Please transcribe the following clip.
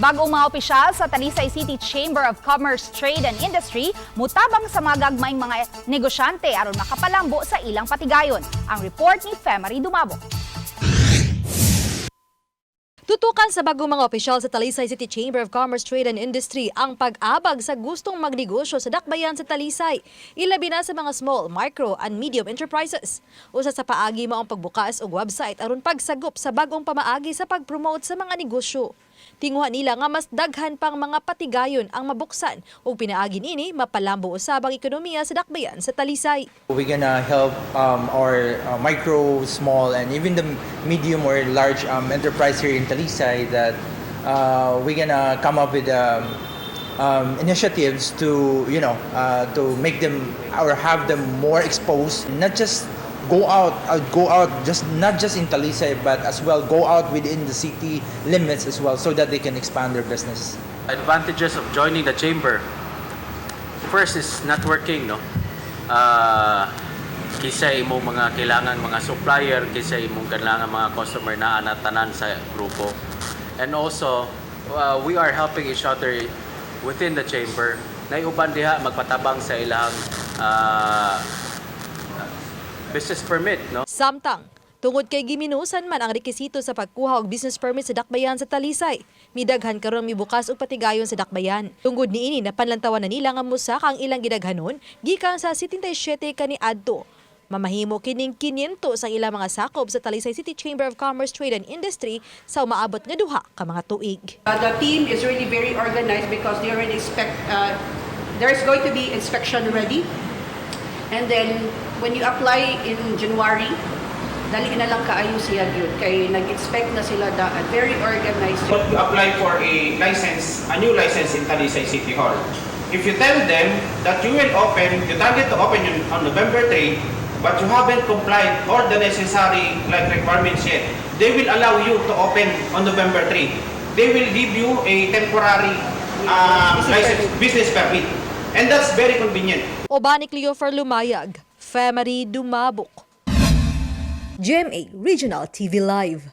Bagong mga opisyal sa Talisay City Chamber of Commerce, Trade and Industry mutabang sa mga gagmayng mga negosyante aron makapalambo sa ilang patigayon. Ang report ni Femary Dumabo. Tutukan sa bagong mga opisyal sa Talisay City Chamber of Commerce, Trade and Industry ang pag-abag sa gustong magnegosyo sa dakbayan sa Talisay, ilabi na sa mga small, micro and medium enterprises. Usa sa paagi mao ang pagbukas og website aron pagsagop sa bagong pamaagi sa pag-promote sa mga negosyo. Tinguha nila nga mas daghan pang mga patigayon ang mabuksan ug pinaagi niini mapalambo usab ang ekonomiya sa dakbayan sa Talisay. We're gonna help our micro, small, and even the medium or large enterprise here in Talisay that we're gonna come up with initiatives to you know to make them or have them more exposed, not just go out just not just in Talisay, but as well go out within the city limits as well, so that they can expand their business. Advantages of joining the chamber. First is networking, no? Kinsa imong mga kailangan mga supplier, kinsa imong kailangan mga customer na tanan sa grupo. And also, we are helping each other within the chamber. Nay uban diha magpatabang sa ilang business permit, no? Samtang, tungod kay giminusan man ang rekisito sa pagkuha og business permit sa dakbayan sa Talisay, midaghan karon mibukas og patigayon sa dakbayan. Tungod niini, napanlantawan na nila nga mosaka ang ilang gidaghanon gikan sa 77 kaniadto. Mamahimo kining 500 sa ilang mga sakop sa Talisay City Chamber of Commerce, Trade and Industry sa umaabot nga 2 ka mga tuig. The team is really very organized because they already expect there's going to be inspection ready. And then when you apply in January, dali na lang kaayo siya gyud kay nag-inspect na sila daan. Very organized. But you apply for a license, a new license in Talisay City Hall. If you tell them that you will open, you target to open on November 3, but you haven't complied all the necessary, like, requirements yet, they will allow you to open on November 3. They will give you a temporary Business license, permit. Business permit. And that's very convenient. Uban ni Cleofer Lumayag, Femary Dumabok. GMA Regional TV Live.